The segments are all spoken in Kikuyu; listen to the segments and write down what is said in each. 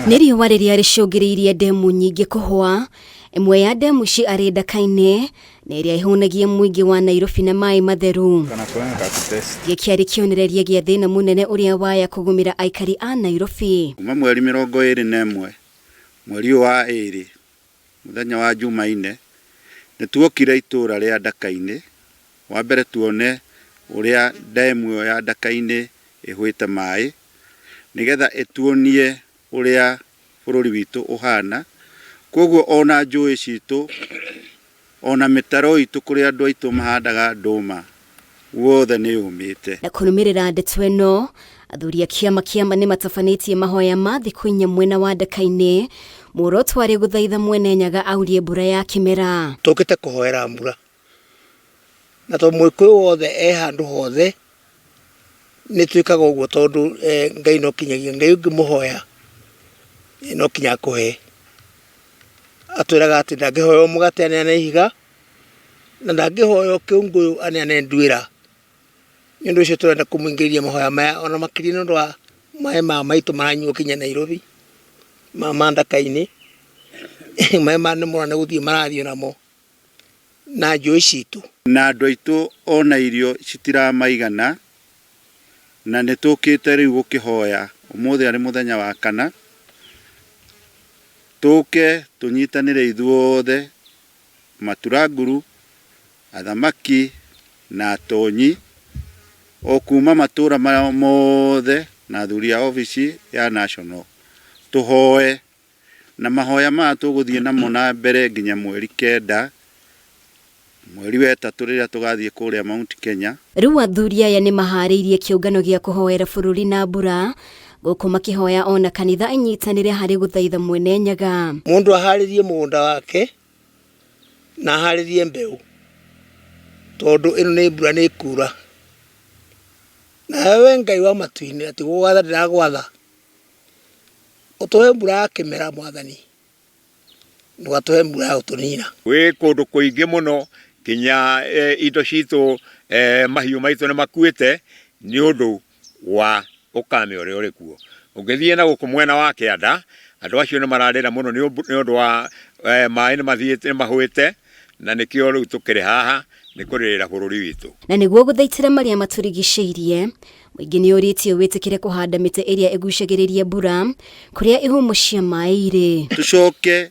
Nĩ riũa rĩrĩa rĩcũngĩrĩirie ndemu nyingĩ kũhũa, ĩmwe ya ndemu ici arĩ Ndaka-inĩ na ĩrĩa ĩhũnagia mũingĩ wa Nairobi na maĩ matheru. Gĩkĩ kĩarĩ kĩonereria gĩa thĩna mũnene ũrĩa waya kũgũmĩra aikari a Nairobi. Kuma mweri 21 mweri ũyũ wa ĩrĩ mũthenya wa Jumaine nĩ tuokire itũra rĩa Ndaka-inĩ wa mbere tuone ũrĩa ndemu ĩyo ya Ndaka-inĩ ĩhwĩte maĩ nĩgetha ĩtuonie ũrĩa bũrũri witũ ũhana. Koguo ona njũĩ citũ ona mĩtaro itũ kũrĩa andũ aitũ mahandaga ndũma guothe nĩ yũmĩte. Na kũrũmĩrĩra ndeto ĩno, athuri a kĩama kĩama nĩ matabanĩtie mahoya ma thikũ inya mwena wa Ndaka-inĩ, muoroto arĩ gũthaitha Mwene Nyaga aurie mbura ya kĩmera. Tũkĩte kũhoera mbura na tondũ mũgĩkũyũ wothe e handũ hothe nĩ twĩkaga ũguo tondũ Ngai no kinyagia, Ngai ũngĩmũhoya no kinya akũhe. Atwĩraga atĩ ndangĩhoywo mũgate aneane ihiga, na ndangĩhoywo kĩũngũyũ aneane nduĩra. Nĩ ũndũ ũcio tũrenda kũmũingĩrĩria mahoya maya ona makĩria nĩ ũndũ wa maĩ maya maitũ maranyuo kinya Nairobi, maya ma Ndaka-inĩ, maĩ maya nĩ mũrona nĩ gũthiĩ marathiĩ namo na njũĩ citũ. Na andũ aitũ ona irio citiramaigana, na nĩ tũkĩte rĩu gũkĩhoya ũmũthĩ arĩ mũthenya wa kana, tũke tũnyitanĩre ithuothe maturanguru, athamaki na atonyi o kuma matũra maya mothe na athuri a obici ya national tũhoe. Na mahoya maya tũgũthiĩ namo na mbere nginya mweri kenda, mweri wa ĩtatũ rĩrĩa tũgathiĩ kũrĩa Mount Kenya. Rĩu athuri aya nĩ maharĩirie kĩũngano gĩa kũhoera bũrũri na mbura, gũkũ makĩhoya ona kanitha inyitanĩre harĩ gũthaitha Mwene Nyaga. Mũndũ aharĩrie mũgũnda wake na aharĩrie mbeũ tondũ ĩno nĩ mbura nĩ ĩkura. Nawe we Ngai wa matu-inĩ atĩ gũgwatha ndĩragwatha Ũtũhe mbura ya kĩmera Mwathani, ndũgatũhe mbura ya gũtũnina. Gwĩ kũndũ kũingĩ mũno kinya indo citũ, mahiũ maitũ nĩ makuĩte nĩ ũndũ wa ũkame ũrĩa ũrĩ kuo. Ũngĩthiĩ na gũkũ mwena wa kĩanda, andũ acio nĩ mararĩra mũno nĩ ũndũ wa maĩ nĩ mathiĩte nĩ mahũĩte na nĩkĩo rĩu tũkĩrĩ haha nĩ kũrĩrĩra bũrũri witũ. Na nĩguo gũthaitĩra marĩa matũrigicĩirie, Mũingĩ nĩ ũrĩtio wĩtĩkĩre kũhanda mĩtĩ ĩrĩa ĩgucagĩrĩria mbura kũrĩa ihumo cia maĩ irĩ. Tũcoke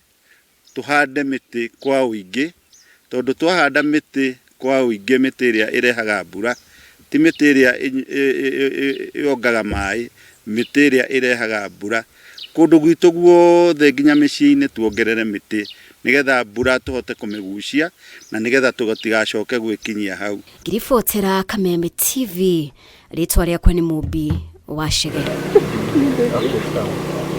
tũhande mĩtĩ kwa ũingĩ, tondũ twahanda mĩtĩ kwa ũingĩ mĩtĩ ĩrĩa ĩrehaga mbura, ti mĩtĩ ĩrĩa yongaga maĩ, mĩtĩ ĩrĩa ĩrehaga mbura. Kũndũ gwitũ guothe nginya mĩciĩ-inĩ tuongerere mĩtĩ, nĩgetha mbura tũhote kũmĩgucia na nĩgetha tũtigacoke gwĩkinyia hau. Ngĩribotera Kameme TV, rĩtwa rĩakwa nĩ Mũmbi wa Chege.